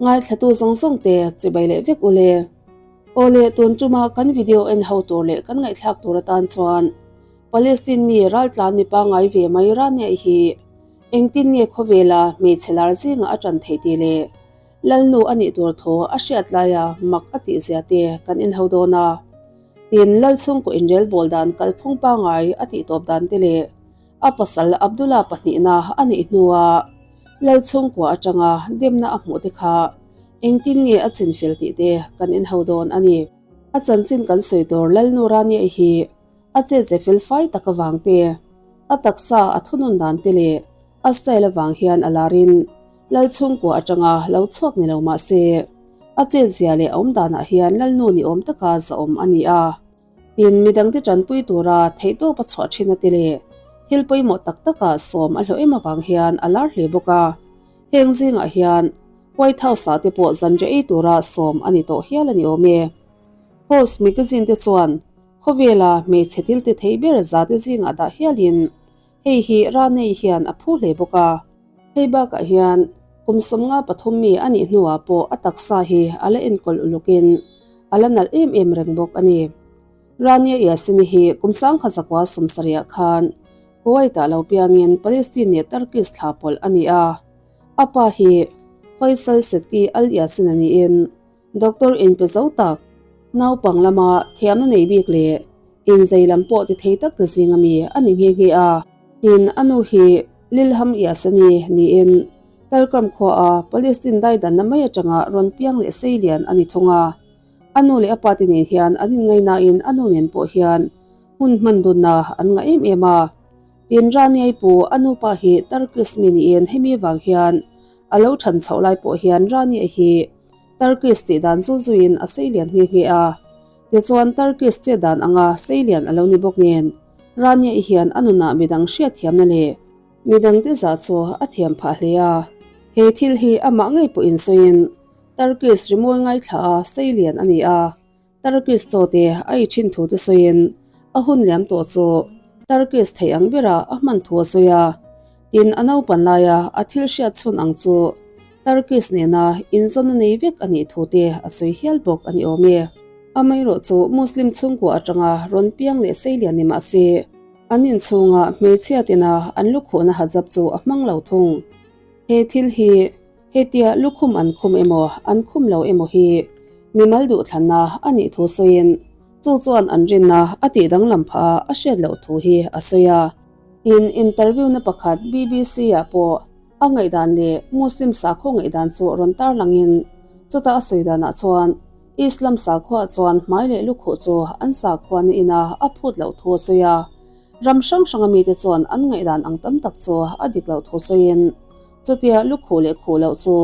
Ngaithlatu zawng zawng te chibai leh vek u le. Aw le tun tuma kan video en ho tur leh kan ngaihthlak tur atan chuan Palestine mi raltlan mi pangngai ve mai Rania hi engtin nge khawvela hmeichhe lar zinga a tan theih tih leh Lalnu a nih tur thu a hriat laia mak a tih zia te kan en ho dawn a. Tin, Lal chhungkaw inrelbawl dan kalphung pangngai a tih tawp dan te leh A pasal Abdullah pahnihna a nih hnua Lal chhungkua atanga demna a hmuh te kha engtin nge a chinfel tih te kan en ho dawn a ni. A chanchin kan sawi tur Lalnu Rania hi a chetze fel fai tak avang te, a taksa a thunun dan te leh a style avang hian a larin Lal chhungkua atanga lo chhuak ni lo mah se a chetzia leh a awmdanah hian Lalnu ni awm taka zahawm a ni a. Tin, midangte tanpui tura theihtawp a chhuah thin a ti leh thil pawimawh tak takah sawm a hlawh em avang hian a lar hle bawk a. Heng zingah hian White House-ah te pawh zanriah ei tura sawm a ni tawh hial a ni awm e. Forbes magazine te chuan khawvela hmeichhe thil ti thei ber zate zingah dah hialin Hei hi Ranei hian a phu hle bawk a. Hei bakah hian kum 53 mi a nih hnuah pawh a taksa hi a la enkawl ulukin a la nalh em em reng bawk a ni. Rania Yasini hi kum 1970 khan Kuwait-ah lo piangin Palestine leh Turkish thla pawlh a ni a. A pa hi Faisal Sedki Al-Yasin a niin Doctor inpe zo tak, naupang lama thiamna nei bik leh inzei lam pawh ti thei tak ta zing ami a ni nghe nghe a. Tin, a nu hi Lilham Yasani niin Talkram khuaa Palestine daidanna mai atanga rawn piang leh sei lian a ni thung a. A nu leh a pa te nen hian an inngainain a nu nen pawh hian hun hman dunna an ngah em em a. Tin, Raniai pu a nupa hi Turkish mi niin hemi vang hian A lo than chhoh lai pawh hian Rania hi Turkish tih dan zul zuiin a sei lian nghe nghe a. Tichuan Turkish chet dan anga sei lian a lo ni bawk nen, Rania i hian a nunah midang hriatthiamna leh midangte zah chu a thiam phah hle a. He thil hi amah ngei pawhin sawiin Turkish rimawi ngaithla a sei lian a ni a. Turkish chaw te a i thin thu te sawiin a hun liam tawh chu Turkish theih ang bera a hman thu a sawi a. Tin, a naupan laia a thil hriat chhun ang chu Turkish nena inzawmna nei vek a nih thu te a sawi hial bawk a ni awm e. Amaherawh chu Muslim chhungkua atanga rawn piang leh sei lian ni mah se, an inchhunga hmeichhia tina an lukhuhna hajab chu a hmang lo thung. He thil hi Hetia lukhum an khum emaw an khum lo emaw hi mimal duhthlanna a nih thu sawiin chu chuan an rinna a tih danglam phah a hriat loh thu hi a sawi a. Tin, interview na pakhat BBC ah pawh a ngaihdan leh Muslim sakhaw ngaihdan chu rawn tarlangin chuta a sawi danah chuan Islam sakhuaah chuan hmai leh lukhuh chu an sakhua na ina a phut loh thu a sawi a. Ram hrang hranga mite chuan an ngaihdan ang tam tak chu a dik loh thu sawiin Chutia lukhuh leh khuh loh chu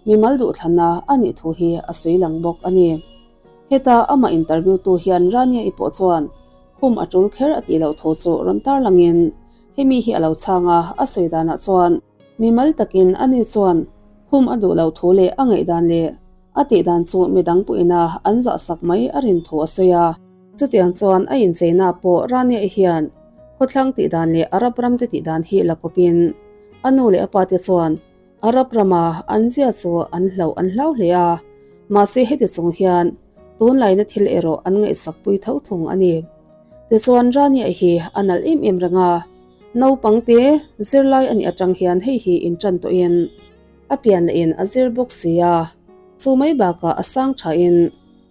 mimal duhthlanna a nih thu hi a sawi lang bawk a ni. Heta amah interview tu hian Rania i pawh chuan khum a tul kher a tih loh thu chu rawn tar langin hemi hi a lo chhang a, a sawi danah chuan mimal takin ani chuan khum a duh loh thu leh a ngaihdan leh a tih dan chu midang puina an zah sak mai a rin thu a sawi a. Chutiang chuan a incheina pawh Rania i hian khawthlang tih dan leh Arab ramte tih dan hi la kawpin A nu leh a pa te chuan Arab rama an zia chu an hlauh an hlau hle a, mahse heti chung hian tunlaina thil erawh an ngaihsak pui tho thung a ni. Tichuan Rania hi a nalh em em reng a, naupang te zirlai a nih atang hian hei hi intan tawhin a pianna in a zir bawk si a, chu mai bakah a sang thain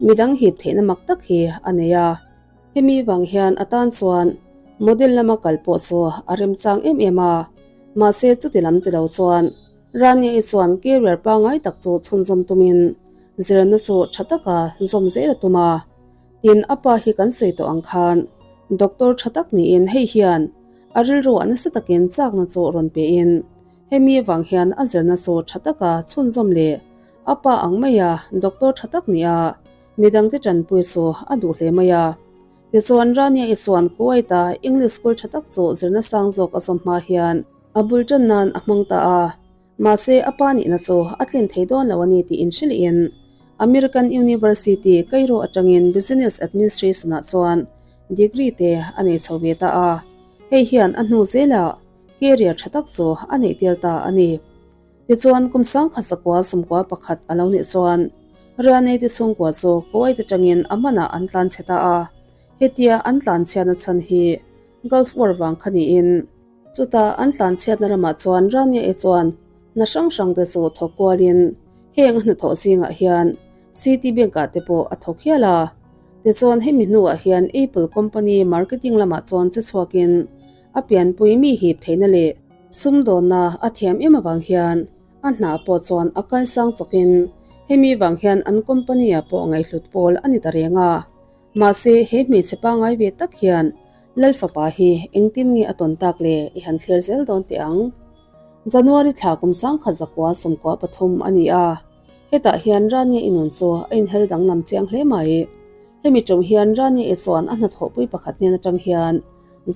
midang hip theihna mak tak hi a nei a. Hemi vang hian a tan chuan model lama kal pawh chu a remchang em em a, mahse chuti lam ti lo chuan Rania-i chuan career pangngai tak chu chhunzawm tumin zirna chu tha taka zawm zel a tum a. Tin, a pa hi kan sawi tawh ang khan doctor tha tak niin hei hian a rilru a nasa takin chakna chu rawn pein hemi vang hian a zirna chu tha taka chhunzawm leh a pa ang maia doctor tha tak nia Midangte tanpui chu a duh hle mai a. Tichuan Rania-i chuan Kuwait-a English school tha tak chu zirna sang zawk a zawm hma hian a bul tan nan a hmang ta a. Mahse a pa nihna chu a tlin thei dawn lo a ni tih inhrilhin American University, Cairo atangin Business Administration-ah chuan degree te a nei chho ve ta a. Hei hian a hnu zelah career tha tak chu a neih tir ta a ni. Tichuan, kum 1900 41 a lo nih chuan Rianei te chhungkua chu Kuwait atangin a manah an tlan chhe ta a. Hetia an tlan chhiatna chhan hi Gulf War vang kha niin, chutah an tlan chhiatna ramah chuan Rania-i chuan hna hrang hrang te chu thawk kualin heng a hnathawh zingah hian Citi Bank-ah te pawh a thawk hial a. Tichuan hemi hnuah hian Apple company marketing lamah chuan che chhuakin a pianpui mi hip theihna leh sumdawnna a thiam em avang hian a hna pawh chuan a kalsang chawkin hemi vang hian an company-ah pawh ngaihhlut pawl a ni ta reng a. Mahse he hmeichhe pangngai ve tak hian Lal fapa hi engtin nge a tawn tak le i han thlir zel dawn teh ang. January thla kum 1993 a ni a, hetah hian Rania i nun chu a inher danglam chiang hle mai. Hemi tum hian Rania i chuan a hnathawhpui pakhat hnen atang hian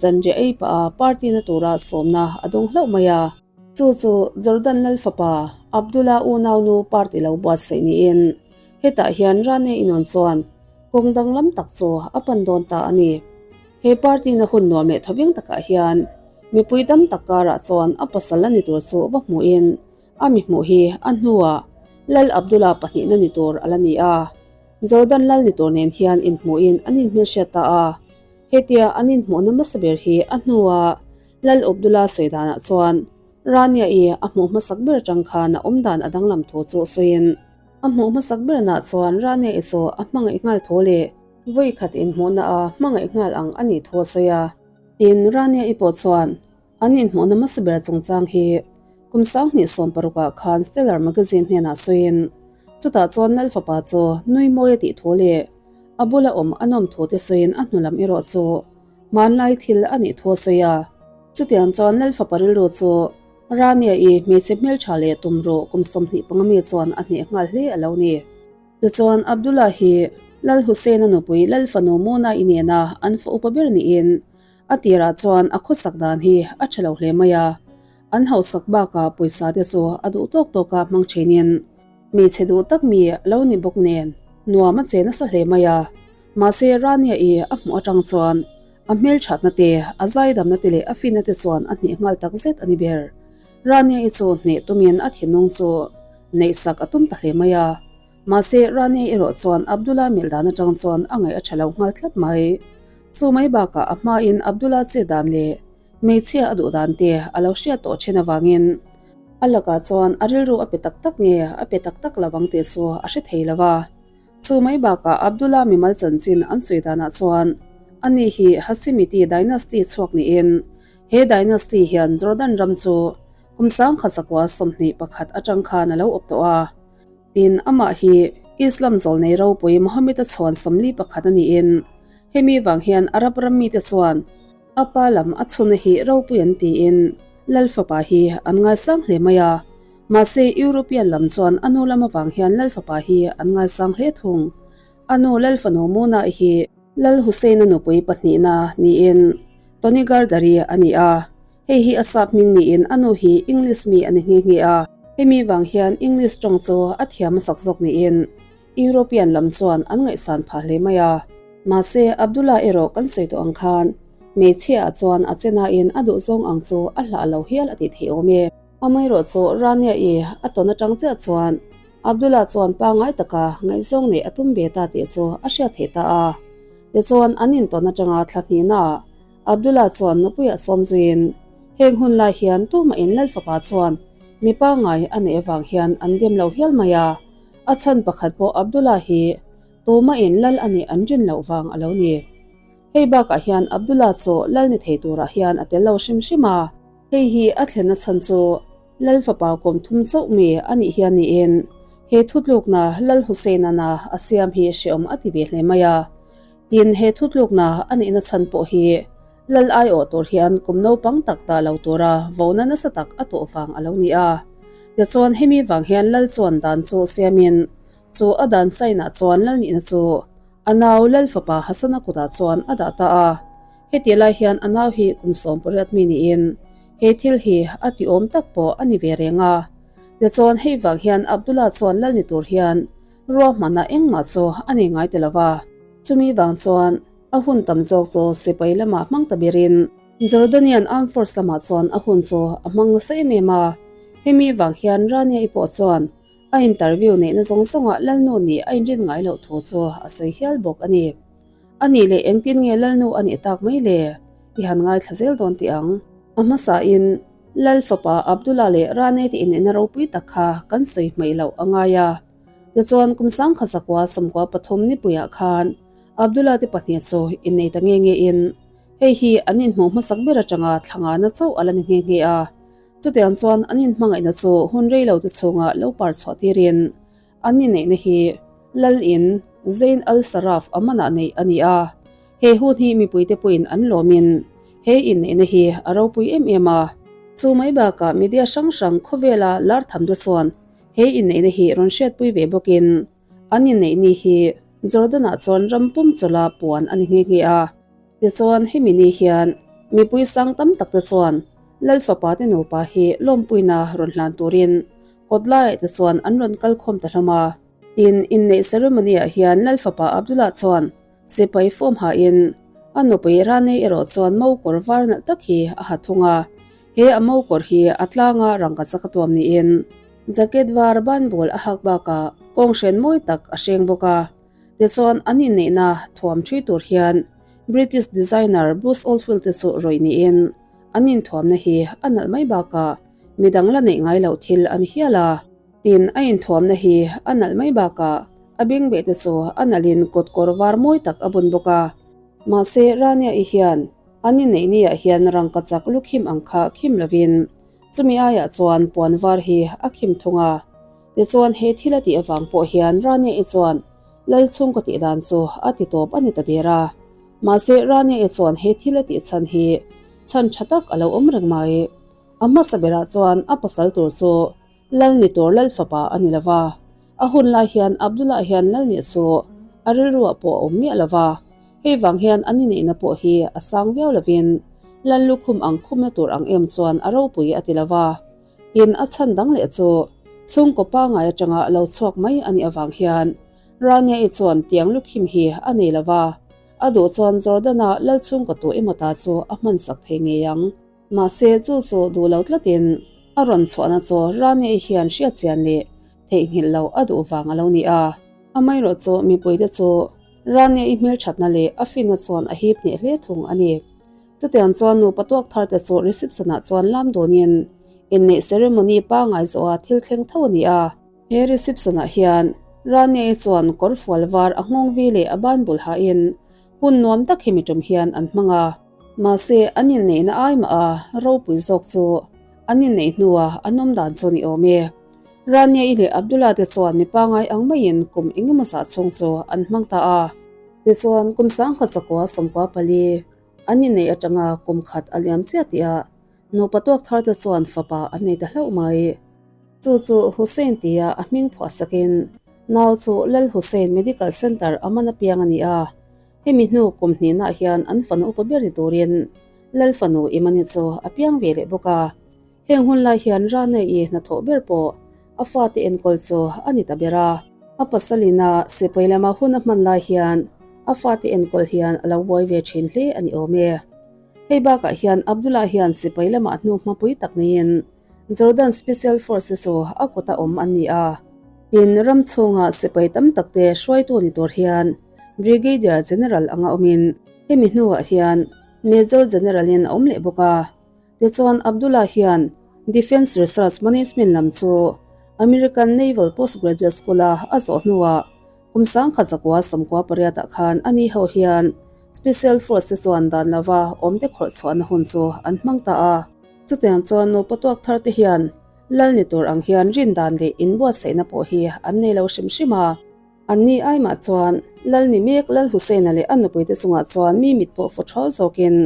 zanriah ei pah a party na tura sawmna a dawng hlauh mai a. Chu chu Jordan Lal fapa Abdullah unaunu party lo buatsaih niin hetah hian Rania i nun chuan Kawng danglam tak chu a pan dawn ta a ni. He party na hun nuam leh thawveng takah hian mipui tam tak karah chuan a pasal a ni tur chu va hmuhin a mi hmuh hi a hnuah Lal Abdullah pahnihna ni tur a la ni a. Jordan Lal ni tur nen hian inhmuhin an inhmelhriat ta a. Hetia an inhmuhna hmasa ber hi a hnuah Lal Abdullah sawi danah chuan Rania-i a hmuh hmasak ber atang khan a awmdan a danglam thu chu sawiin, A hmuh hmasak bernah chuan Rane-i chu a hmangaih nghal thu leh vawi khat inhmuhna a hmangaih nghal ang a nih thu a sawi a. Tin, Rane-i pawh chuan an inhmuhna hmasa ber chungchang hi kum 2016 ah khan Stellar Magazine hnenah sawiin, chutah chuan Lal fapa chu nui mawi a tih thu leh a bula awm a nawm thu te sawiin a hnu lam erawh chu hmanlai thil a nih thu a sawi a. Chutiang chuan Lal fapa rilru chu Rania-i hmeichhe hmeltha leh tumruh kum 25 mi chuan a hneh nghal hle a lo ni. Tichuan, Abdullah hi Lal Hussein-a nupui Lal fanu Mona-i nena an fa upa ber niin a tirah chuan a khawsak dan hi a tha lo hle mai a. An hausak bakah pawisa te chu a duh tawk tawka hmang thinin hmeichhe duh tak mi a lo ni bawk nen nuam a che nasa hle mai a. Mahse, Rania-i a hmuh atang chuan A hmelthatna te, a zaidamna te leh a finna te chuan a hneh nghal tak zet a ni ber. Rania-i chu hneh tumin a thinlung chu neihsak a tum ta hle mai a. Mahse, Rania erawh chuan Abdullah melh dan atang chuan a ngaih a tha lo nghal tlat mai. Chu mai bakah a hmain Abdullah chet dan leh hmeichhia a duh dan te a lo hriat tawh then avangin a lakah chuan a rilru a pe tak tak nge a pe tak tak lo ang tih chu a hre thei lo va. Chu mai bakah Abdullah mimal chanchin an sawi danah chuan ani hi Hashimiti dynasty chhuak niin he dynasty hian Jordan ram chu kum 1921 atang khan a lo awp tawh a. Tin, amah hi Islam zawlnei ropui Muhammad-a chhuan 41 a niin hemi vang hian Arab ram mite chuan A pa lam a chhuna hi ropui an tiin Lal fapa hi an ngaisang hle mai a, mahse European lam chuan a nu lam avang hian Lal fapa hi an ngaisang hle thung. A nu Lal fanu Muna hi Lal Hussein-a nupui pahnihna niin Tony Gardari a ni a, hei hi a sap hming niin a nu hi English mi a ni nghe nghe a, hemi vang hian English tawng chu a thiam hmasak zawk niin European lam chuan an ngaihsan phah hle mai a. Mahse, Abdullah erawh kan sawi tawh ang khan hmeichhia ah chuan a chenain a duhzawng ang chu a hlah lo hial a tih theih awm e. Amaherawh chu Rania-i a tawn atang chiah chuan Abdullah chuan pangngai taka ngaihzawng neih a tum ve ta tih chu a hriat theih ta a. Tichuan, an intawn atanga thla hnihnaah Abdullah chuan nupuiah sawm zuiin heng hun lai hian tumahin Lal fapa chuan mi pangngai a neih avang hian an dem lo hial mai a. A chhan pakhat pawh Abdullah hi tumahin lal a nih an rin loh vang a lo ni. Hei bakah hian Abdullah chu lal ni thei turah hian a tel lo hrim hrim a. Hei hi a thlenna chhan chu lal fapa kawm thum chauh mi a nih hian niin he thutlukna Lal Hussein-ana a siam hi hreawm a ti ve hle mai a. Tin, he thutlukna a nihna chhan pawh hi Lal aiawh tur hian kum naupang tak dah lo tura vona nasa tak a tawh vang a lo ni a. Tichuan hemi vang hian Lal chuan dan chu siamin chu a dan sainah chuan Lal nihna chu a nau Lal fapa Hasana kutah chuan a dah ta a. Hetih lai hian a nau hi kum 18 mi niin he thil hi a ti awm tak pawh a ni ve reng a. Tichuan hei vang hian Abdullah chuan Lal ni tur hian ruahmanna engmah chu a nei ngai ta lo va. Chumi vang chuan A hun tam zawk chu sipai lamah hmang ta berin Jordanian Armed Force lamah chuan a hun chu a hmang nasa em em a. Hemi vang hian Rania-i pawh chuan a interview neihna zawng zawngah Lalnu nih a inrin ngai loh thu chu a sawi hial bawk a ni. A nih leh engtin nge Lalnu a nih tak mai le? I han ngaithla zel dawn tih ang. A hmasain Lal fapa Abdullah leh Rania te inneihna ropui tak kha kan sawi hmaih loh a ngai a. Tichuan kum sangkhat zakua 13 nipuiah khan Abdullah te pahnih chu innei ta nge nge in hei hi an inhmuh hmasak ber atanga thla ngana chauh a la ni nghe nghe a. Chutiang chuan an inhmangaihna chu hun rei lo te chhunga lo par chhuah tirin an inneihna hi Lal in Zain Al Saraf a manah neih a ni a. He hun hi mipuite pawhin an lawmin he inneihna hi a ropui em em a. Chu mai bakah media hrang hrang khawvela lar tham te chuan he inneihna hi rawn hriatpui ve bawkin An inneih ni hi Jordan-ah chuan ram pum chawla puan a ni nghe nghe a. Tichuan, hemi ni hian mipui sang tam tak te chuan Lal fapa te nupa hi lawmpuina rawn hlan turin kawt laiah te chuan an rawn kal khawm ta hlawm a. Tin, inneih ceremony-ah hian Lal fapa Abdullah chuan sipai form hain a nupui Ranei erawh chuan mo kawr var nalh tak hi a ha thung a. He a mo kawr hi a tlanga rangkachak a tuam niin Jacket var banbul a hak bakah kawnghren mawi tak a hreng bawk a. Tichuan an inneihna thuam ṭhui tur hian British designer Bruce Oldfield te chu rawih niin an inthuamna hi a nalh mai bakah midang la neih ngai loh thil a ni hial a. Tin, a inthuamna hi a nalh mai bakah a bengbeh te chu a nalhin kawt kawr var mawi tak a bun bawk a. Mahse, Rania-i hian an inneih niah hian rangkachak lukhim ang kha khim lovin Chumi aiah chuan puan var hi a khim thung a, tichuan he thil a tih avang pawh hian Rania-i chuan Lal chhungkaw tih dan chu a ti tawp a ni ta der a. Mahse Rania-i chuan he thil a tih chhan hi chhan tha tak a lo awm reng mai. A hmasa berah chuan a pasal tur chu Lal ni tur Lal fapa a ni lova, a hun lai hian Abdullah hian Lal nih chu a rilruah pawh a awm miah lova, Hei vang hian an inneihna pawh hi a sang viau lovin Lal lukhum ang khumna tur ang em chuan a ropui a ti lo va. Tin, a chhan dang leh chu chhungkaw pangai atanga lo chhuak mai a nih avang hian Rania-i chuan tiang lukhim hi a nei lo va, a duh chuan Jordan-a Lal chhungkaw tu emaw ta chu a hmansak thei ngei ang. Mahse, chu chu duh lo tlatin a rawn chhuahna chu Rania-i hian hriatchian leh theihnghilh loh a duh vang a lo ni a. Amaherawhchu mipuite chu Rania i hmelthatna leh a finna chuan a hip hneh hle thung a ni. Chutiang chuan nupa tuak thar te chu reception ah chuan lam dawnin inneih ceremony pangai zawha thil thleng tho a ni a. He reception ah hian Rania i chuan kawr fual var a nghawng vi leh a ban bul hain hun nuam tak hi mi tum hian an hmang a. Mahse an inneihna ai mah a ropui zawk chu an inneih hnua an awm dan chu ni awm e. Rania-i leh Abdullah te chuan mi pangai ang maiin kum engemaw zah chhung chu an hmang ta a. Tichuan, kum 1994 an inneih atanga kum khat a liam chiah tihah nupa tuak thar te chuan fapa an nei ta hlauh mai. Chu chu Hussein tia a hming phuah sakin nau chu Lal Hussein Medical Centre a man apiang a ni a. Hemi hnu kum hnihnaah hian an fanu upa ber ni turin Lal fanu Imani chu a piang ve leh bawk a. Heng hun lai hian Rane-i hnathawh ber pawh a fate enkawl chu a ni ta ber a. A pasalina sipai lama hun a hman lai hian a fate enkawl hian a lo buai ve thin hle a ni awm e. Hei bakah hian Abdullah hian sipai lamah hnu hmapui tak neiin Jordan Special Force chu a kuta awm an ni a. Tin, ram chhunga sipai tam takte hruaitu ni tur hian Brigadier General anga awmin hemi hnuah hian Major General-in a awm leh bawk a. Tichuan Abdullah hian Defence Research Management lam chu American Naval Postgraduate School-a a zawh hnuah kum 1998 ah khan a ni ho hian Special Force te chuan dan lova awmte khawrh chhuahna hun chu an hmang ta a. Chutiang chuan nupa tuak thar te hian lal ni tur ang hian rindan leh inbuatsaihna pawh hi an nei lo hrim hrim a. Anni aimah chuan lal ni mek Lal Hussein-a leh a nupuite chungah chuan mi mit pawh fu thawl zawkin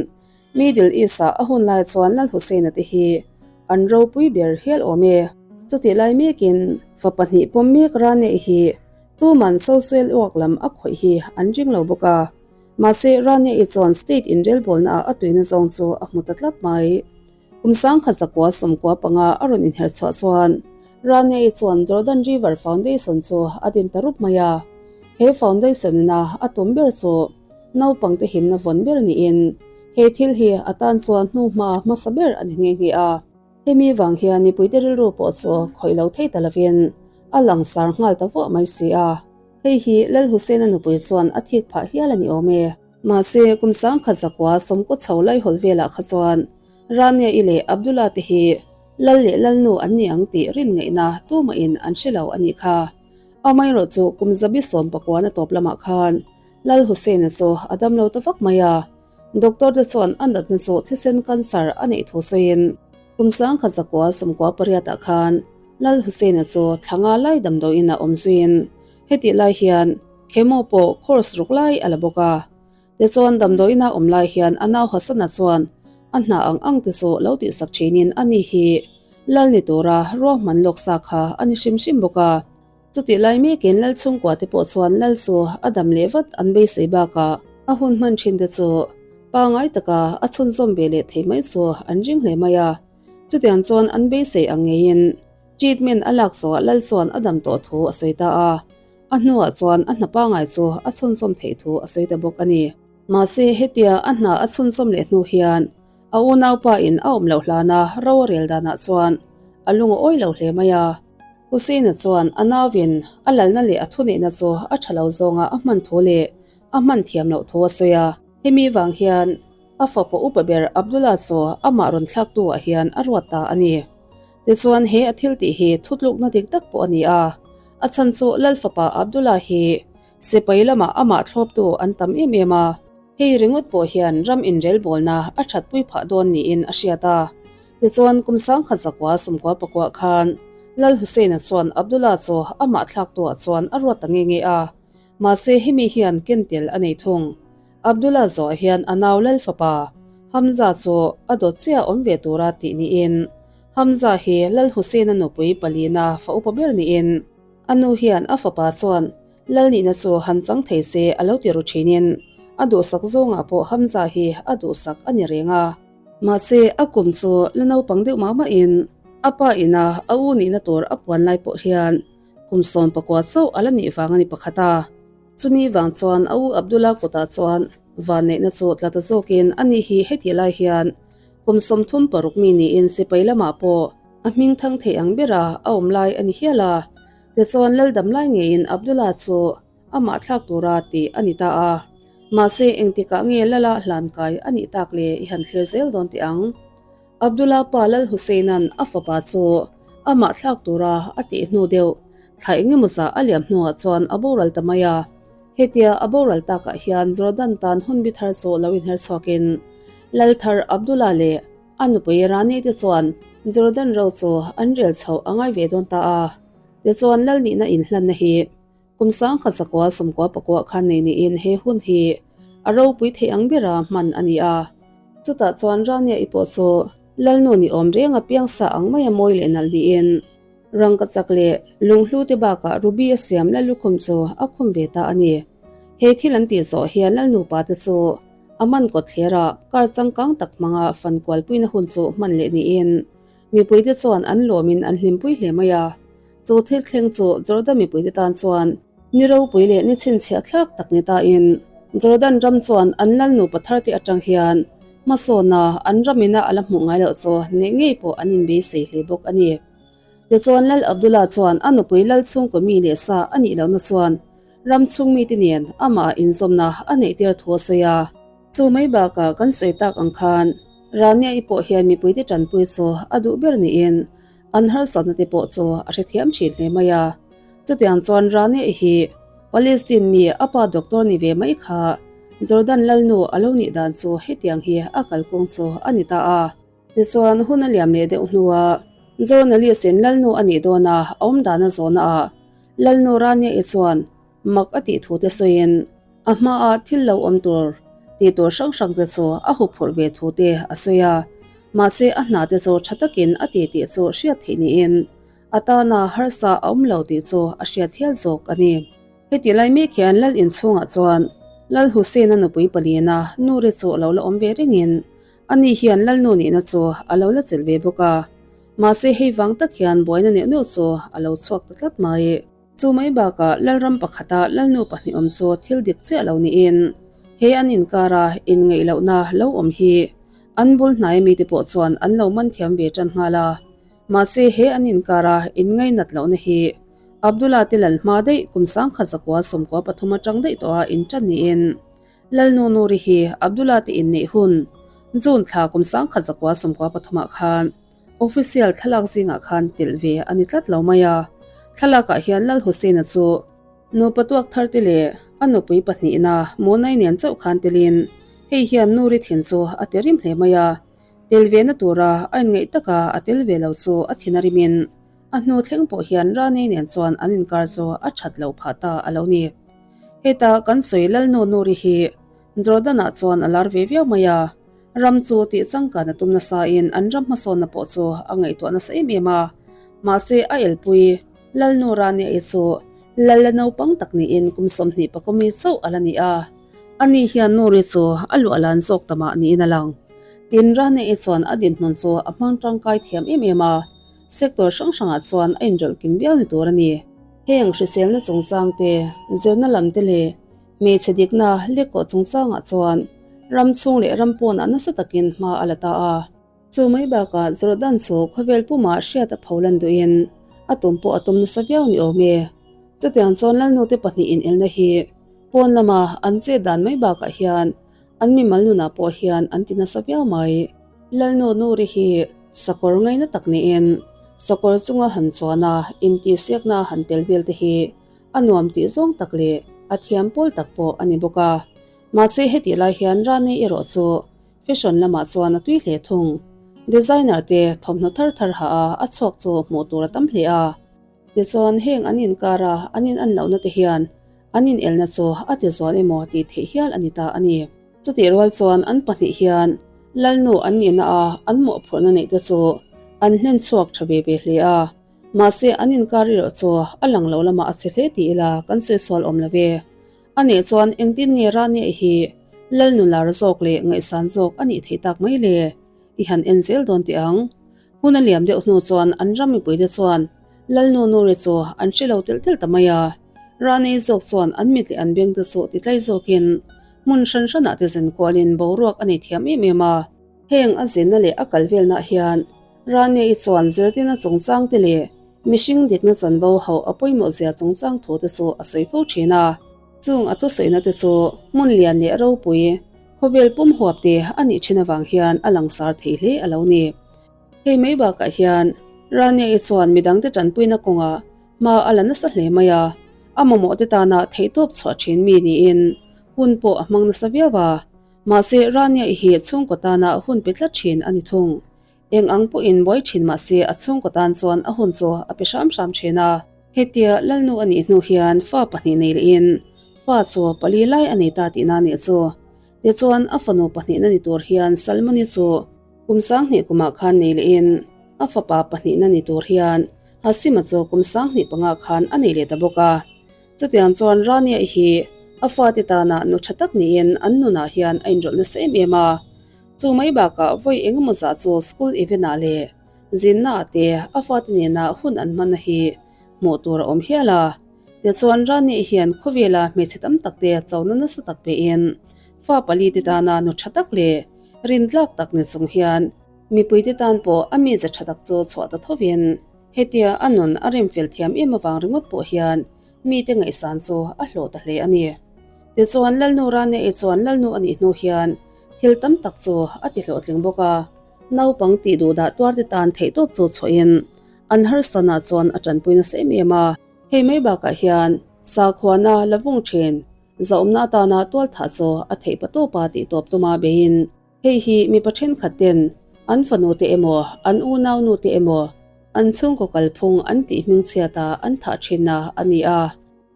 Middle East-ah a hun lai chuan Lal Hussein-a te hi an ropui ber hial awm e. Chutih lai mekin fa pahnih pawm mek Rane hi tuman social work lam a khawih hi an ring lo bawk a. Mahse Rane-i chuan state inrelbawlna ah a tuina zawng chu a hmu ta tlat mai. Kum 1995 a rawn inher chhuah chuan Rane-i chuan Jordan River Foundation chu a din ta rup mai a. He foundation-ina a tum ber chu Naupangte himna vawn ber niin he thil hi a tan chuan hnu hma hmasa ber a ni nghe nghe a. Hemi vang hian mipuite rilru pawh chu khawih lo thei ta lovin a langsar nghal ta vuah mai si a. Hei hi Lal Hussein-a nupui chuan a thik phah hial a ni awm e. Mahse, kum sangkhat zakua sawmkaw chho laihawl velah kha chuan Rania-i leh Abdullah te hi Lal leh Lalnu an ni ang tih rin ngaihna tumahin an hre lo a nih kha. Amaherawhchu kum zabi 19 a tawp lamah khan Lal Hussein-a chu a dam lo ta vak mai a. Doctor te chuan a natna chu thisen cancer a neih thu sawiin kum 1998 ah khan Lal Hussein-a chu thla nga lai damdawiin a awm zuiin hetih lai hian chemo pawh course ruk lai a la bawk a. Tichuan damdawiin a awm lai hian a nau Hassan-a chuan a hna ang ang te chu lo tihsak thinin a ni hi Lal ni tura ruahman lawk sa kha a ni hrim hrim bawk a. Chutih lai mekin Lal chhungkua te pawh chuan Lal chu a dam leh vat an beisei bakah a hun hman thin te chu pangai taka a chhunzawm ve leh thei mai chu an ring hle mai a. Chutiang chuan an beisei ang ngeiin treatment a lak zawhah Lal chuan a dam tawh thu a sawi ta a. A hnuah chuan a hna pangai chu a chhunzawm theih thu a sawi ta bawk a ni. Mahse hetia a hna a chhunzawm leh hnu hian a unaupa in a awm loh hlana ro a rel danah chuan a lung a awi lo hle mai a. Hussein-a chuan a nauin a lalna leh a thuneihna chu a tha lo zawnga a hman thu leh a hman thiam loh thu a sawi a. Hemi vang hian a fapa upa ber Abdullah chu amah rawn thlaktu ah hian a ruat ta a ni. Tichuan he a thil tih hi thutlukna dik tak pawh a ni a, a chhan chu Lal fapa Abdullah hi sipai lamah amah thlawptu an tam em em a, hei ringawt pawh hian ram inrelbawlna a thatpui phah dawn niin a hriat a. Tichuan kum 1999 khan Lal Hussein-a chuan Abdullah chu amah thlaktuah chuan a ruat ta nge nge a, mahse hemi hian ken tel a nei thung. Abdullah zawh hian a nau Lal fapa Hamza chu a dawt chiah awm ve tura tih niin Hamza hi Lal Hussein-a nupui palina fa upa ber niin a nu hian a fapa chuan Lal nihna chu han chang thei se a lo ti ru thinin a duhsak zawngah pawh Hamza hi a duhsak a ni reng a. Mahse a kum chu la naupang deuh mah mahin a pa ina a u nihna tur a puan lai pawh hian kum 19 chauh a la nih vang a ni pakhat a. Chumi vang chuan a u Abdullah kutah chuan vanneihna chu tla ta zawkin a ni hi heti lai hian kum 36 mi niin sipai lamah pawh a hming thang thei ang bera a awm lai a ni hial a. Tichuan Laldam lai ngeiin Abdullah chu amah thlak tura tih a ni ta a. Mahse engtikah nge Lala hlan kai a nih tak le i han thlir zel dawn teh ang. Abdullah pa Lal Hussein-a'n a fapa chu amah thlak tura a tih hnu deuh thla engemaw zah a liam hnuah chuan a boral ta mai a. Hetia a boral takah hian Jordan tan hun bi thar chu lo inher chhuakin Lal thar Abdullah leh a nupui Rani te chuan Jordan ro chu an rel chhoh a ngai ve dawn ta a. Tichuan Lal nihna inhlanna hi Kum 1999 khan nei niin he hun hi a ropui thei ang bera hman a ni a. Chutah chuan Rania-i pawh chu Lalnu ni awm reng a piangsa ang maia mawi leh nalh niin rangkachak leh lunghlu te bakah ruby a siam Lallukhum chu a khum ve ta a ni. He thil an tih zawh hian Lalnupa te chu a man kawtthlera kar changkang tak hmanga fan kualpuina hun chu hman leh niin mipuite chuan an lawmin an hlimpui hle mai a. Chu thil thleng chu Jordan mipuite tan chuan ni ropui leh ni chhinchhiah thlak tak ni tain Jordan ram chuan an lal nupa tharte atang hian hmasawna an ramina a la hmuh ngai loh chu neih ngei pawh an inbeisei hle bawk a ni. Tichuan Lal Abdullah chuan a nupui lal chhungkaw mi leh sa a nih lohna chuan ram chhung mite nen amah inzawmna a neih tir thu a sawi a. Chu mai bakah kan sawi tak ang khan Rania-i pawh hian mipuite tanpui chu a duh ber niin An harsatna te pawh chu a hrethiam thin hle mai a. Chutiang chuan Rania-i hi Palestine mi a pa doctor ni ve mai kha Jordan lalnu a lo nih dan chu hetiang hi a kalkawng chu a ni ta a. Tichuan hun a liam leh deuh hnua journalist in lalnu a nih dawn a awm dan a zawhna ah lalnu Rania-i chuan mak a tih thu te sawiin a hmaah thil lo awm tur tih tur hrang hrang te chu a huphurh ve thu te a sawi a, mahse a hna te chu tha takin a ti tih chu hriat theih niin a tana harsa a awm lo tih chu a hriat hial zawk a ni. Heti lai mek hian Lal inchhungah chuan Lal Hussein-a nupui paliana Nuri chu a lo la awm ve rengin ani hian Lalnu nihna chu a lo la chelh ve bawk a, mahse hei vang tak hian buaina neuh neuh chu a lo chhuak ta tlat mai. Chu mai bakah Lalram pakhata Lalnu pahnih awm chu thil dik chiah lo niin he an inkara inngaih lohna lo awm hi An bul hnaia mite pawh chuan an lo man thiam ve tan nghal a. Mahse he an inkara inngainat lohna hi Abdullah te lal hma daih kum 1100 13 atang daih tawha intan niin Lalnu Nuri hi Abdullah te inneih hun June thla kum 1193 ah khan official thlalak zingah khan telh ve a ni tlat lo mai a. Thlalakah hian Lal Hussein-a chu Nupa tuak thar te leh a nupui pahnihna Munai nen chauh khan telin hei hian Nuri thin chu a ti rim hle mai a. Tel ve na tura a inngaih taka a tel ve lo chu a thin a rimin a hnu thleng pawh hian Ranei nen chuan an inkar chu a that loh phah ta a lo ni. Heta kan sawi Lalnu Nuri hi Jordan-ah chuan a lar ve viau mai a, ram chu tih changkan a tum nasain an ram hmasawnna pawh chu a ngaihtuah nasa em em a, mahse a elpui Lalnu Rania-i chu Lal la naupang tak niin kum 20 pakawmi chauh a la ni a. Ani hian Nuri chu a luah lan zawk ta mah niin a lang. Tin, Rania-i chuan a dinhmun chu a hmang tangkai thiam em em a, sector hrang hrangah chuan a inrawlh kim viau ni tur a ni. Heng hriselna chungchang te, zirna lam te leh hmeichhe dikna lekkawh chungchangah chuan ram chhung leh ram pawnah nasa takin hma a la ta a. Chu mai bakah Jordan chu khawvel pumah hriat a pho lan duhin a tum pawh a tum nasa viau ni awm e. Chutiang chuan Lalnute pahnih inelna hi pawn lama an chet dan mai bakah hian an mimal nunah pawh hian an ti nasa viau mai. Lalnu Nuri hi sakawr ngaina tak niin sakawr chunga han chuana intihsiakna han tel vel te hi a nuam tih zawng tak leh a thiam pawl tak pawh a ni bawk a. Mahse hetih lai hian Rani erawh chu Fashion lamah chuan a tui hle thung. Designer te thawmhnaw thar thar ha a a chhuak chu hmuh tur a tam hle a. Tichuan heng an inkar a an in an lohna te hian an inelna chu a ti zual emaw tih theih hial a ni ta a ni. Chutih rual chuan an pahnih hian Lalnu an nihna a an mawhphurhna neih te chu an hlen chhuak tha ve ve hle a. Mahse an inkar erawh chu a lang lo lamah a che hle ti ila kan sawi sual awm lo ve. A nih chuan engtin nge Rania hi Lalnu lar zawk leh ngaihsan zawk a nih theih tak mai le? I han en zel dawn teh ang. Hun a liam deuh hnu chuan an ram mipuite chuan Lalnu Nuri chu an hre lo telh telh ta mai a. Rani zawk chuan an mit leh an bengte chu ti tlai zawkin hmun hran hranah te zen kualin boruak a nei thiam em em a. Heng a zinna leh a kal velnah hian Rania-i chuan zirtina chungchangte leh mihring dikna chanvo hauh a pawimawh zia chungchang thu te chu a sawi fo thin a. Chung a thusawina te chu hmun lian leh ropui, khawvel pum huap te a nih thin avang hian a langsar thei hle a lo ni. Hei mai bakah hian Rania-i chuan midangte tanpuina kawngah hma a la nasa hle mai a, a mamawh te tana theihtawp chhuah thin mi niin hun pawh a hmang nasa viau a. Mahse, Rania-i hi chhungkaw tana hun pe tlat thin a ni thung. Eng ang pawhin buai thin mahse a chhungkaw tan chuan a hun chu a pe hram hram thin a. Hetia Lalnu a nih hnu hian fa pahnih nei lehin fa chu pali lai a nei ta tihna a nih chu. Tichuan a fanu pahnihna ni tur hian Salmoni chu kum 2000 kumah khan nei lehin a fapa pahnihna ni tur hian Hasima chu kum 2005 khan a nei leh ta bawk a. Chutiang chuan Rania hi a fate tana nu tha tak niin an nunah hian a inrawlh nasa em em a. Chu mai bakah vawi engemaw zah chu school event ah leh zinna ah te a fate nena hun an hmanna hi hmuh tur a awm hial a. Tichuan Rani hian khawvela hmeichhe tam tak te chona nasa tak pein fa pali te tana nu tha tak leh rintlak tak ni chung hian mipuite tan pawh a mize tha tak chu chhuah ta thovin hetia a nun a remfel thiam em avang ringawt pawh hian mite ngaihsan chu a hlawh ta hle a ni. Tichuan Lalnu Rania-i chuan Lalnu a nih hnu hian thil tam tak chu a ti hlawhtling bawk a, naupang tih duh dah tuarte tan theihtawp chu chhuahin an harsanah chuan a tanpui nasa em em a. Hei mai bakah hian sakhuana la vung thin zahawmna atana tualthah chu a theih pa tawpa tih tawp tuma beiin Hei hi mipa thenkhat ten an fanu te emaw, an unau nu te emaw, an chhungkaw kalphung an tih hming chhiat a an thah thinna a ni a.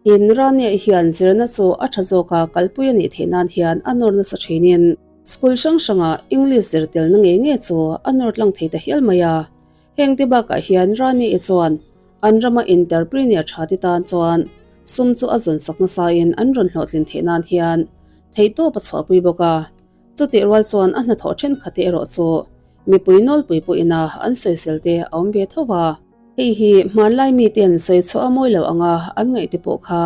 Tin, Rania hian zirna chu a tha zawka kalpui a nih theih nan hian a nawr nasa thinin school hrang hrangah English zir telna ngei ngei chu a nawr tlang thei ta hial mai a. Heng te bakah hian Rania chuan an rama entrepreneur tha te tan chuan sum chu a zawn sak nasain an rawn hlawhtlin theih nan hian theihtawp a chhuahpui bawk a. Chutih rual chuan a hnathawh thenkhat te erawh chu mipui nawlpui pawhin a an sawisel te a awm ve tho va. Hei hi hmanlai miten sawi chhuah a mawi lo anga an ngaih te pawh kha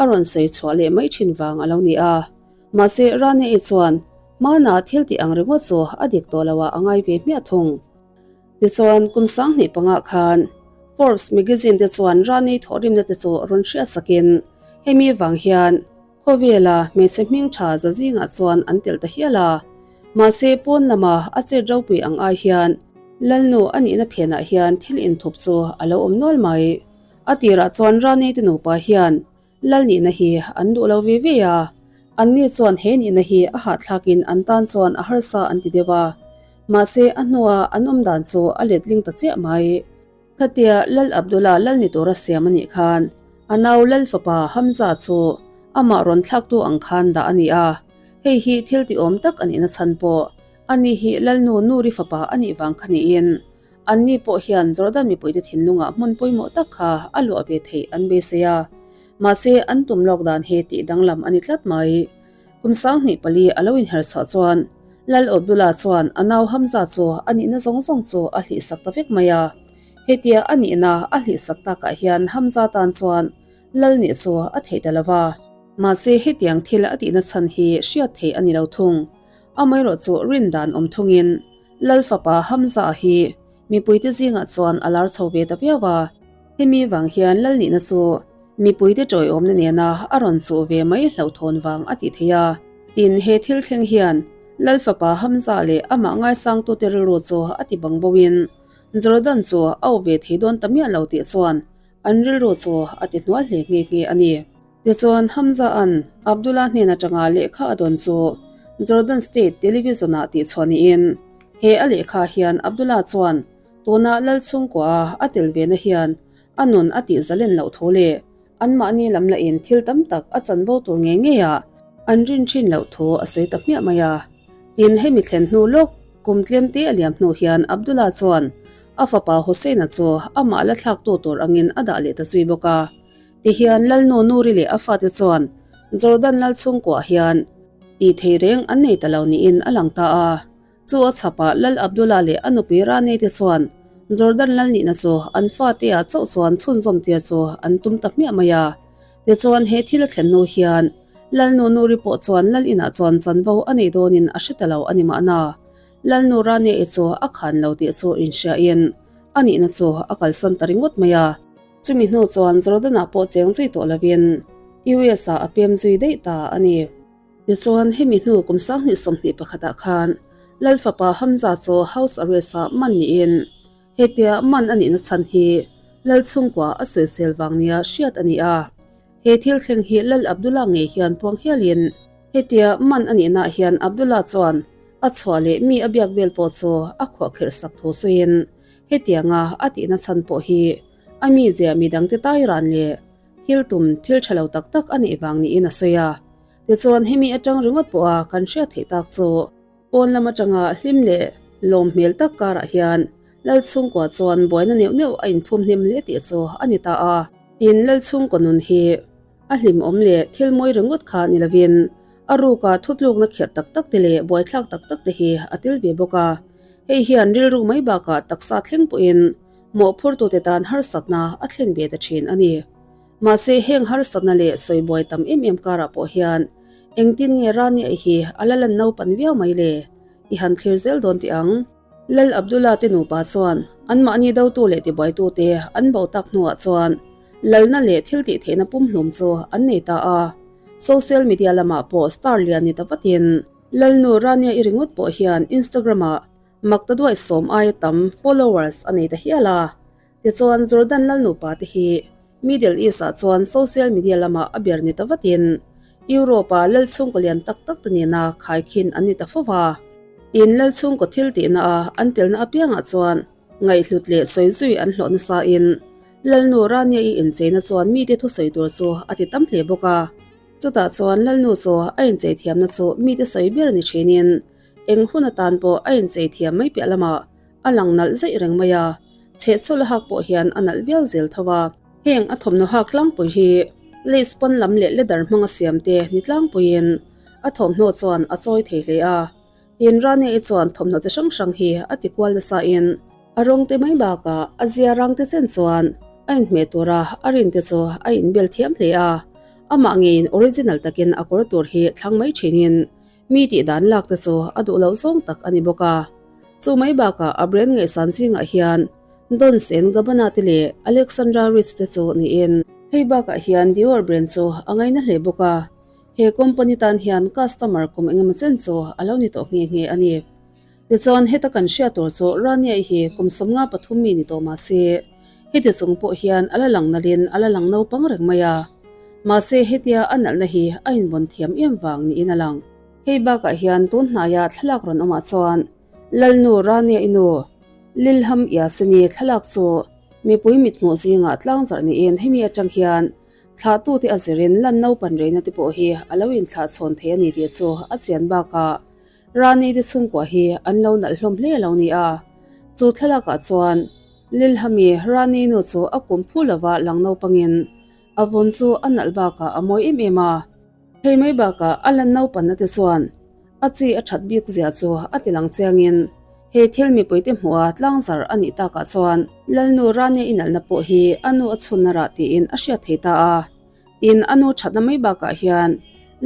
a rawn sawi chhuah leh mai thin vang a lo ni a. Mahse Rania-i chuan Hmanah thil tih ang ringawt chu a dik tawh lo ah a ngai ve hmiah thung. Tichuan, kum 2000 pangah khan Forbes magazine te chuan Rani thawhrimna te chu rawn hriat sakin hemi vang hian khawvela hmeichhe hming tha za zingah chuan an telh ta hial a. Mahse, pawn lama a chet ropui ang ai hian Lalnu a nihna phenah hian thil inthup chu a lo awm nual mai. A tirah chuan Rani te nupa hian Lal nihna hi an duh lo ve ve a, anni chuan he nihna hi a hahthlakin an tan chuan a harsa an ti deuh a, mahse a hnua an awm dan chu a letling ta chiah mai. Khatia Lal Abdullah lal ni tura siam a nih khan a nau Lal fapa Hamza chu amah rawn thlaktu ang khan dah a ni a, hei hi thil tiawm tak a nihna chhan pawh ani hi Lalnu Nuri fapa a nih vang kha niin Anni pawh hian Jordan mipuite thinlungah hmun pawimawh tak kha a luah ve theih an beisei a, mahse an tum lawk dan hi tih danglam a ni tlat mai. Kum 24 a lo inher chhuah chuan Lal Abdullah chuan a nau Hamza chu a nihna zawng zawng chu a hlihsak ta vek mai a. Hetia a nihna a hlihsak takah hian Hamza tan chuan Lal nih chu a theih ta lo va. Mahse hetiang thil a tihna chhan hi hriat theih a ni lo thung. Amaherawhchu chu rin dan awm thungin Lal fapa Hamza hi mipuite zingah chuan a lar chho ve ta viau a, hemi vang hian Lal nihna chu mipuite tawiawmna nena a rawn chuh ve mai hlauhthawn vang a ti thei a. Tin, he thil thleng hian Lal fapa Hamza leh amah ngaisangtute rilru chu a ti bang boin Jordan chu a awp ve thei dawn ta miah lo tih chuan an rilru chu a ti hnual hle nghe nghe a ni. Tichuan, Hamza-a'n Abdullah hnen atanga lehkha a dawn chu Jordan State Television-ah tihchhuah niin, he a lehkha hian Abdullah chuan tuna lal chhungkua a tel vena hian a nun a tih zalen loh thu leh anmahni lam lahin thil tam tak a chanvo tur ngei ngeiah an rin thin loh thu a sawi ta hmiah mai a. Tin, hemi thlen hnu lawk kum tlemte a liam hnu hian Abdullah chuan a fapa Hussein-a chu amah la thlaktu tur angin a dah leh ta zui bawk a. Tihian Lalnu Nuri leh a fate chuan Jordan lal chhungkuah hian tih thei reng an nei ta lo niin a lang ta a. Chu a chhapah Lal Abdullah leh a nupui Rane te chuan Jordan lal nihna chu an fate ah chauh chuan chhunzawm tir chu an tum ta hmiah mai a. Tichuan he thil a thlen hnu hian Lalnu Nuri pawh chuan lal inah chuan chanvo a nei dawnin a hre ta lo a ni mahna. Lalnu Rane i chu a khan lo tih chu inhriain a nihna chu a kalsan ta ringawt mai a. Chumi hnu chuan Jordan-ah pawh cheng zui tawh lovin US-ah a pem zui daih ta a ni. Tichuan, hemi hnu kum 2021 khan Lal fapa Hamza chu house arrest-ah man niin hetia man a nihna chhan hi Lal chhungkua a sawisel vang nia hriat a ni a. He thil thleng hi Lal Abdullah ngei hian puang hialin hetia man a nihnaah hian Abdullah chuan a chhuah leh mi a biak vel pawh chu a khuahkhirh sak thu sawiin hetianga a tihna chhan pawh hi A mizia midangte tai ran leh thil tum thil tha lo tak tak a neih vang niin a sawi a. Tichuan hemi atang ringawt pawha kan hriat theih tak chu pawn lam atanga hlim leh lawm hmel tak karah hian Lal chhungkua chuan buaina neuh neuh a inphum hnem hle tih chu a ni ta a. Tin, Lal chhungkaw nun hi a hlimawm leh thil mawi ringawt kha ni lovin a ruka thutlukna khirh tak tak te leh buaithlak tak tak te hi a tel ve bawk a. Hei hian rilru mai bakah taksa thleng pawhin mawhphurtute tan harsatna a thlen ve ta thin a ni. Mahse heng harsatna leh sawibuai tam em em karah pawh hian engtin nge Rania hi a la lan naupan viau mai le? I han thlir zel dawn teh ang. Lal Abdullah te nupa chuan anmahni dotu leh tibuaitute an bo tak hnuah chuan lalna leh thil tih theihna pumhlum chu an nei ta a. Social media lamah pawh star lian ni ta vatin Lalnu Rania i ringawt pawh hian Instagram-ah Mak ta duai sawm aia tam followers a nei ta hial a. Tichuan Jordan lal nupa te hi Middle East ah chuan social media lamah a ber ni ta vatin Europe ah lal chhungkaw lian tak tak te nena khaikhin an ni ta fo va. Tin lal chhungkaw thil tihna a an telna apiangah chuan ngaihhlut leh sawi zui an hlawh nasa in Lalnu Rania-i incheina chuan mite thusawi tur chu a ti tam hle bawk a. Chutah chuan Lalnu chu a inchei thiamna chu mite sawi ber ni thinin Eng hun atan pawh a inchei thiam mai piah lamah a lang nalh zeih reng mai a, chhehchhawlh a hak pawh hian a nalh viau zel tho a. Heng a thawmhnaw hak tlangpui hi lace pawn lam leh leather hmanga siam te ni tlangpuiin a thawmhnaw chuan a chawi thei hle a. Tin, Rane-i chuan thawmhnaw chi hrang hrang hi a ti kual nasa in a rawng te mai bakah a zia rang te chen chuan a inhmeh tura a rin te chu a inbel thiam hle a. Amah ngeiin original takin a kawr tur hi thlang mai thinin. Mi tih dan lak te chu a duh loh zawng tak a ni bawk a. Chu mai bakah a brand ngaihsan zingah hian Dolce and Gabbana te leh Alexandra Ritz te chu niin hei bakah hian Dior brand chu a ngaina hle bawk a. He company tan hian customer kum engemaw chen chu a lo ni tawh nghe nghe a ni. Tichuan heta kan hriat tur chu Raniai hi kum 53 mi ni tawh mah se, heti chung pawh hian a la lang nalhin a la lang naupang reng mai a. Mahse hetia a nalhna hi a invawn thiam em vang niin a lang. Hei bakah hian tun hnaia thlalak rawn awmah chuan Lalnu Raniai nu Lilham Yasini thlalak chu mipui mithmuh zingah tlangzarh niin hemi atang hian Thlahtute a zirin lan naupan reina te pawh hi a lo inthlah chhawn thei a ni tih chu a chian bakah Rani te chhungkua hi an lo nalh hlawm hle a lo ni a. Chu thlalakah chuan Lilhami Rani nu chu a kum phu lova lang naupangin a vawn chu a nalh bakah a mawi em em a. Hei mai bakah a lan naupanna te chuan A chi a that bik zia chu a ti lang chiangin he thil mipuite hmuha tlangzar a nih takah chuan Lalnu Rania inalhna pawh hi a nu a chhunna rah tiin a hriat thei ta a. Tin, a nu thatna mai bakah hian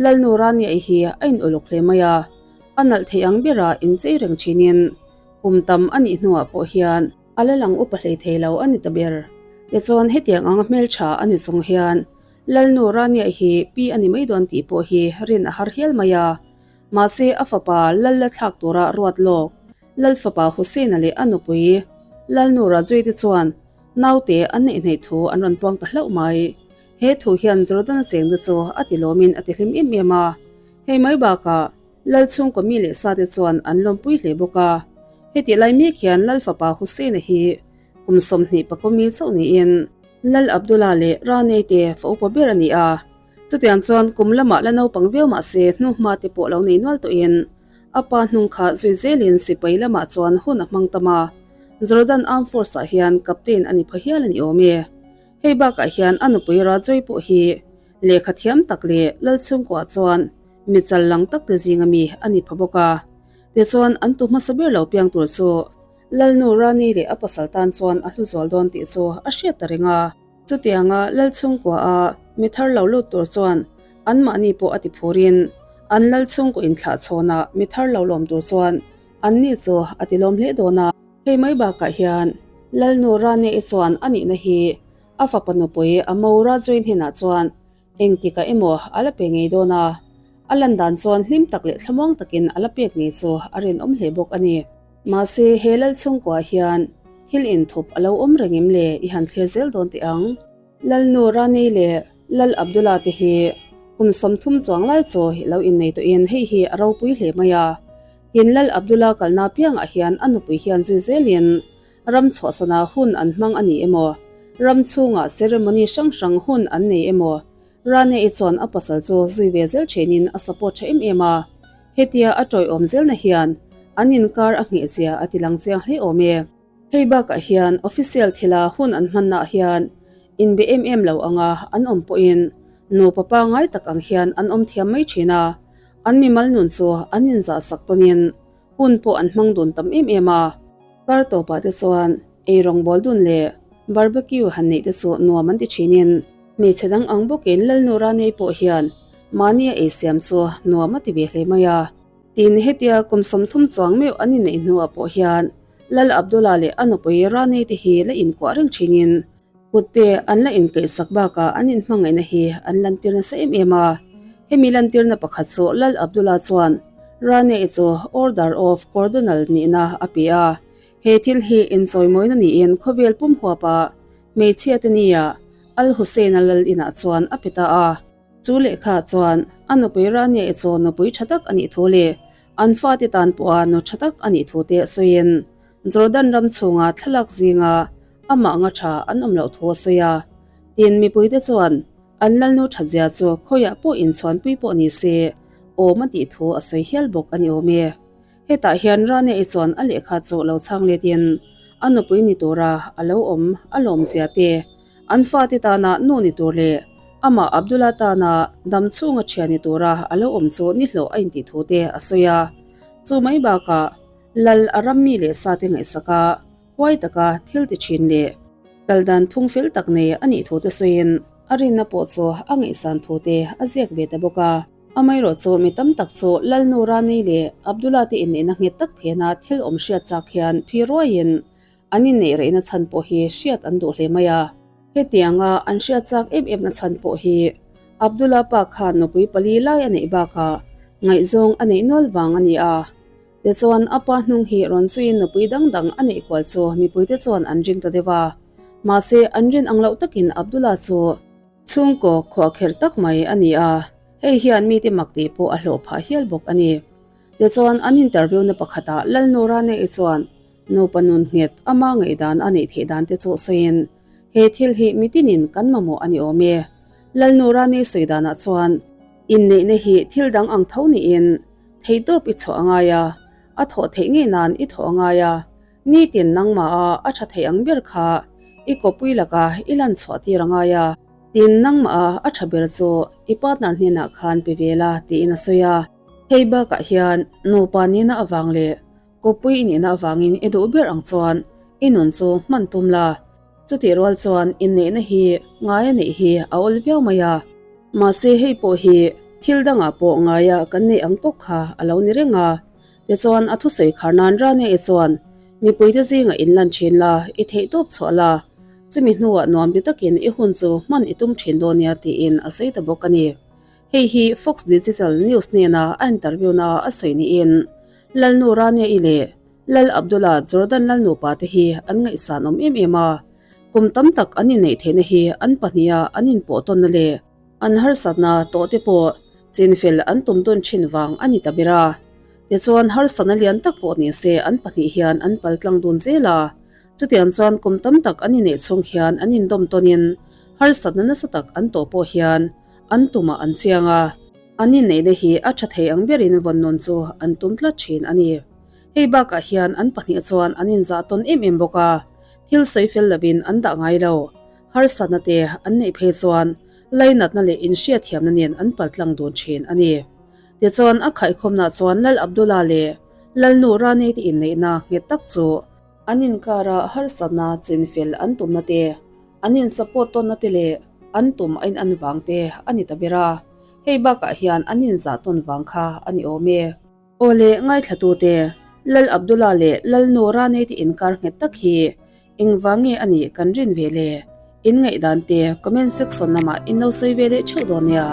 Lalnu Rania-i hi a in uluk hle mai a, a nalh thei ang bera inchei reng thinin kum tam a nih hnuah pawh hian a la lang upa hlei thei lo a ni ta ber. Tichuan, hetiang anga hmeltha a ni chung hian Lalnu Rania hi pi a ni mai dawn tih pawh hi rin a har hial mai a. Mahse a fapa Lal la thlak tura ruat lawk Lal fapa Hussein-a leh a nupui Lalnu Rajui te chuan naute an neih hnaih thu an rawn puang ta hlauh mai. He thu hian Jordan-a chengte chu a ti lawmin a ti hlim em em a. Hei mai bakah Lal chhungkaw mi leh sate chuan an lawmpui hle bawk a. Hetih lai mek hian Lal fapa Hussein-a hi kum 20 pakua mi chauh niin Lal Abdullah leh Ranei te fa upa ber a ni a. Chutiang chuan kum lamah la naupang viau mah se hnuhma te pawh lo nei nual tawhin a pa hnung kha zui zelin sipai lamah chuan hun a hmang tam a. Jordan Armed Force ah hian captain a ni pha hial a ni awm e. Hei bakah hian a nupui Rajoy pawh hi lehkha thiam tak leh lal chhungkuah chuan mi chal lang tak te zinga mi a ni pha bawk a. Tichuan an tu hmasa ber lo piang tur chu Lalnu Rani leh a pasal tan chuan a hlu zual dawn tih chu a hriat ta reng a. Chutianga lal chhungkua a mi thar lo lut tur chuan anmahni pawh a ti phurin an lal chhungkaw inthlah chhawnah mi thar lo lawm tur chuan anni chu a ti lawm hle dawn a. Hei mai bakah hian Lalnu Rania-i chuan a nihna hi a fapa nupui a mo Rajoy hnenah chuan Engtikah emaw a la pe ngei dawn a, a lan dan chuan hlim tak leh thlamuang takin a la pek ngei chu a rinawm hle bawk a ni. Mahse, he lal chhungkuah hian thil inthup a lo awm reng em le i han thlir zel dawn teh ang. Lalnu Rani leh Lal Abdullah te hi kum 30 chuang lai chu i lo innei tawhin hei hi a ropui hle mai a. Tin, Lal Abdullah kalna piangah hian a nupui hian zui zelin Ram chhuahsanah hun an hmang a ni emaw, ram chhungah ceremony hrang hrang hun an nei emaw, Rane-i chuan a pasal chu zui ve zel thenin a support tha em em a. Hetia a tawiawm zelna hian an inkar a nghehzia a ti lang chiang hle awm e. Hei bakah hian official thila hun an hmannaah hian inbe em em lo anga an awm pawhin nupa pangai tak ang hian an awm thiam mai thin a, an mimal nun chu an inzahsak tawnin Hun pawh an hmang dun tam em em a, kar tawpah te chuan ei rawngbâwl dun leh barbecue han neih te chu nuam an ti ṭhinin hmeichhe dang ang bawkin Lalnu Ranei pawh hian mahnia ei siam chu nuam a ti ve hle mai a. Tin, hetia kum 30 chuang meuh an inneih hnuah pawh hian Lal Abdullah leh a nupui Ranei te hi la inkuah reng ṭhinin Kutte an la inkeihsak bakah an inhmangaihna hi an lantir nasa em em a. Hemi lantirna pakhat chu Lal Abdullah chuan Rane-i chu Order of Cordonal nihna a pe a. He thil hi inchawimawina niin khawvel pum huapa hmeichhia te nia Al Hussein-a lal inah chuan a pe ta a. Chu lehkha chuan a nupui Rane-i chu nupui tha tak a nih thu leh an fate tan pawha nu tha tak a nih thu te sawiin Jordan ram chhunga thlalak zinga amah nga tha an awm loh thu a sawi a. Tin, mipuite chuan an lalnu thatzia chu khawiah pawh inchhuanpui pawh ni se awm a tih thu a sawi hial bawk a ni awm e. Hetah hian Rane-i chuan a lehkha chu lo chhang letin a nupui ni tura a lo awm a lawmzia te, an fate tana nu ni tur leh amah Abdullah tana dam chhunga thian ni tura a lo awm chu nihlawh a intih thu te a sawi a. Chu mai bakah Lal a ram mi leh sate ngaihsak a, huai taka thil ti thin leh kal dan phung fel tak nei a nih thu te sawiin a rinna pawh chu a ngaihsan thu te a ziak ve ta bawk a. Amaherawh chu mi tam tak chu Lalnu Rani leh Abdullah te inneihna nghet tak phena thil awm hriat chak hian phi ruaiin an inneih rehna chhan pawh hi hriat an duh hle mai a. Hetianga an hriat chak em em na chhan pawh hi Abdullah pa khan nupui pali lai a neih bakah ngaihzawng a neih nual vang a ni a. Tichuan a pa hnung hi rawn suiin nupui dang dang a neih kual chu mipuite chuan an ring ta deuh a. Mahse an rin ang loh takin Abdullah chu chhungkaw khuahkherh tak mai a ni a, hei hian mite mak tih pawh a hlawh phah hial bawk a ni. Tichuan an interview na pakhatah Lalnura Neih chuan Nupa nun nghet ama ngaihdan a neih theih dan te chu sawiin, He thil hi mitinin kan mamawh a ni awm e. Lalnura ni sawi danah chuan inneihna hi thil dang ang tho niin theihtawp i chhuah a ngai a, a thawh theih ngei nan i thawh a ngai a, nitin nangmaha a tha thei ang ber kha i kawpui laka i lan chhuah tir a ngai a, tin nangmaha a tha ber chu i partner hnenah khan pe ve la tiin a sawi a. Hei bakah hian nupa nihna avang leh Kawppui i nihna avangin i duh ber ang chuan i nun chu hman tum la. Chutih rual chuan inneihna hi ngai a neih hi a awl viau mai a. Mahse hei pawh hi thil dangah pawh ngaia kan neih ang pawk kha a lo ni reng a. Tichuan a thusawi khar nan Rania-i chuan mipuite zingah inlan thin la, i theih tawp chhuah la. Chumi hnuah nuam ti takin i hun chu hman i tum thin dawn nia tiin a sawi ta bawk a ni. Hei hi Fox Digital News hnena a interview na a sawi niin Lalnu Rania-i leh Lal Abdullah Jordan Lalnupa te hi an ngaihsan awm em em a, kum tam tak an inneih theihna hi an pahniha an inpawh tawnna leh an harsatna tawh te pawh chinfel an tum tawn thin vang a ni ta ber a. Tichuan harsatna lian tak pawh ni se an pahnih hian an pal tlang dun zel a, chutiang chuan kum tam tak an inneih chhung hian an indawm tawnin harsatna nasa tak an tawh pawh hian An tumah an chiang a, an inneihna hi a tha thei ang berin vawn nawn chu an tum tlat thin a ni. Hei bakah hian an pahnih chuan an inzah tawn em em bawk a, thil sawi fel lovin an dah ngai lo. Harsatna te an neih phei chuan lainatna leh inhriatthiamna nen an paltlang dun thin a ni. Tichuan a khaikhawmna chuan Lal Abdullah leh Lalnu Rani te inneihna nghet tak chu an inkara harsatna chinfel an tumna te An in support tawnna te leh an tum a in an vang te a ni ta ber a, hei bakah hian an in zah tawn vang kha a ni awm e. Aw le ngaithla tu te, Lal Abdullah leh Lal Nora nei te inkar nghet tak hi engvang nge a nih kan rin ve le? In ngaihdan te comment section lamah in lo sawi ve leh theuh dawn nia.